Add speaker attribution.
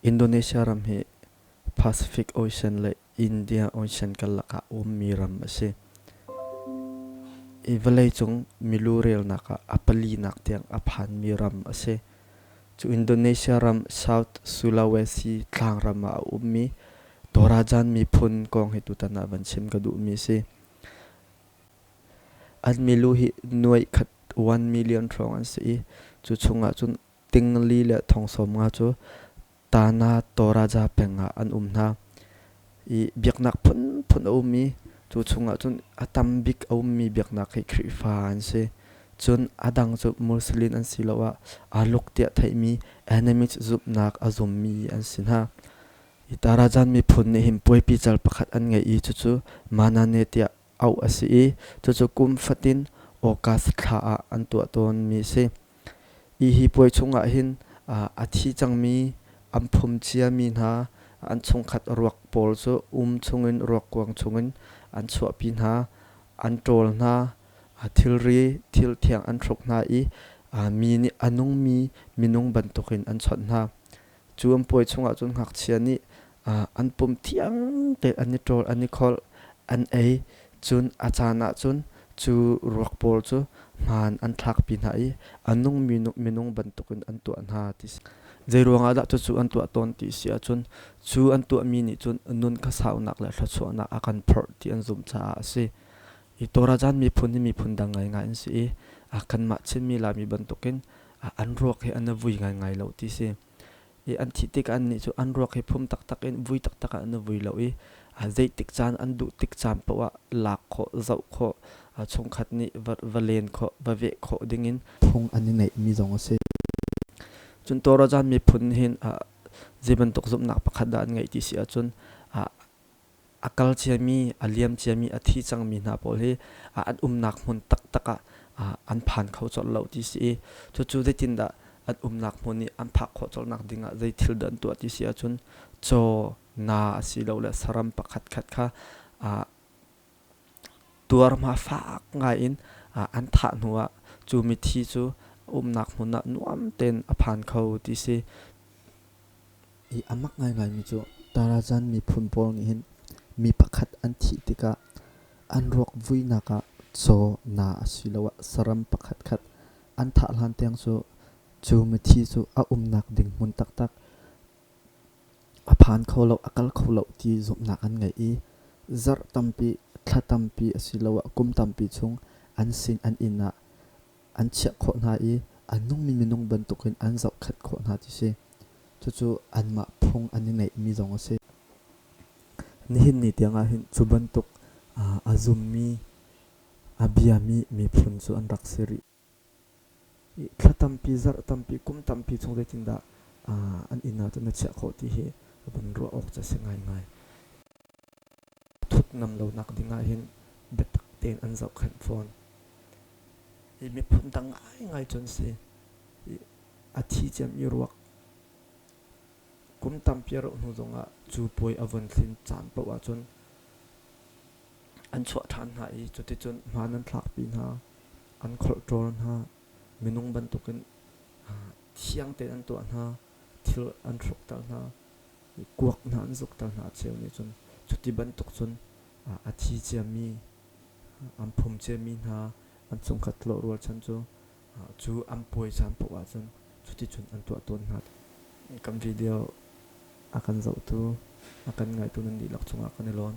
Speaker 1: Indonesia ram hi Pacific Ocean le India Ocean karlak ah ummi ram a si. I vawleicung milu relnak ah a palinak tiang a phanmi ram a si. Cu Indonesia ram South Sulawesi tlangram ah a ummi Torajan miphun kong hi tutan ah van chim ka duhmi a si. An milu hi nuai khat 1 million hrawng an si i cu chungah cun tingli le thong sawm nga cu Tana Toraja peng ah an um hna. I biaknak phunphun a um i cu chungah cun a tam bik a ummi biaknak hi Khrihfa an si. Cun a dang cu Muslim an si lo ah Aluk tiah theihmi Animist zumhnak a zummi an si hna. I Tarajan miphun nih hin puaipi cal pakhat an ngei i cucu Manane tiah auh a si i cucu kum fatin August thla ah an tuah tawnmi a si. Hi hi puai chungah hin a thi cangmi an phum ciami hna an chungkhat ruak pawl cu um chungin ruakkuang chungin an chuahpi hna, an ṭawl hna, thilri thil thiang an hruk hna i mi nih a nungmi minung bantukin an chawnh hna. Cu an puai chungah cun ngakchia nih an pum thiang tein an i ṭawl, an i kholh, an ei. Cun a caan ah cun cu ruak pawl cu hmaan an thlakpi hna i a nungmi minung bantukin an tuah hna ti si. Zeiruang ah dah cucu an tuah tawn ti si ahcun cu an tuahmi nih cun nun kha saunak le thluachuahnak a kan phorh ti an zumh caah a si. I Torajan miphun hi miphun dang ngaingai an si i kanmah Chinmi Laimi bantukin an ruak hi an i vui ngaingai lo ti si. I an thih tikah annih cu an ruak hi phum taktak in vui taktak ah an i vui lo i zeitik caan an duh tik caan paoh ah lak khawh, zoh khawh, chungkhat nih va len khawh, va veh khawh dingin phung an i ngeihmi zong a si. Cun Torajan miphun hin zei bantuk zumhnak pakhat dah an ngeih ti si ahcun a kal ciami, a liam ciami, a thi cangmi hna pawl hi an umnak hmun taktak ah an phan kho colh lo ti si i cucu zeitindah an umnak hmun i an phak khawh colhnak dingah zei thil dah an tuah ti si ahcun caw, na asilole saram pakhat khat kha tuarhma fak ngai in an thah hnuah cu mithi cu umnak hmun ah nuam tein a phan kho ti si. I a mak ngaingaimi cu Tarajan miphun pawl nih hin mi pakhat an thih tikah an ruak vuinak ah caw, na asiloah saram pakhatkhat an thah hlan tiang cu cu mithi cu a umnak ding hmun taktak a phan kho lo, a kal kho lo ti zumhnak an ngei i zarh tampi, thla tampi asiloah kum tampi chung an sin an inn ah an chiah khawh hna i a nungmi minung bantukin an zohkhenh khawh hna ti si. Cucu anmah phung an i ngeihmi zong a si. Nihin ni tiangah hin cu bantuk a zummi, a biami miphun cu an rak si rih. Thla tampi, zarh tampi, kum tampi chung zeitindah an inn ah cun na chiah khawh ti hi vun ruah awk cu a si ngaingai. Thut ngam lonak ding ah hin biatak tein an zohkhenh fawn. Hi miphun dang ngaingai cu an si. A thi ciami ruak kum tampi a rauh hnu zongah cu puai a vun thlin caan paoh ahcun an chuah ṭhan hna i cuticun hmaan an thlakpi hna, an kholhṭawl hna, minung bantukin thiang tein an tuah hna, thil an hrukter hna, kuak hna an zukter hna a cheu nih cun cuti bantuk cun a thi ciami an phum ciami hna an chungkhat tlawh rualchan cu cu an puai caan paoh ahcun cuticun an tuah tawn hna. Kan video a kan zohtu, a kan ngaitu nan dihlak cungah kan i lawm.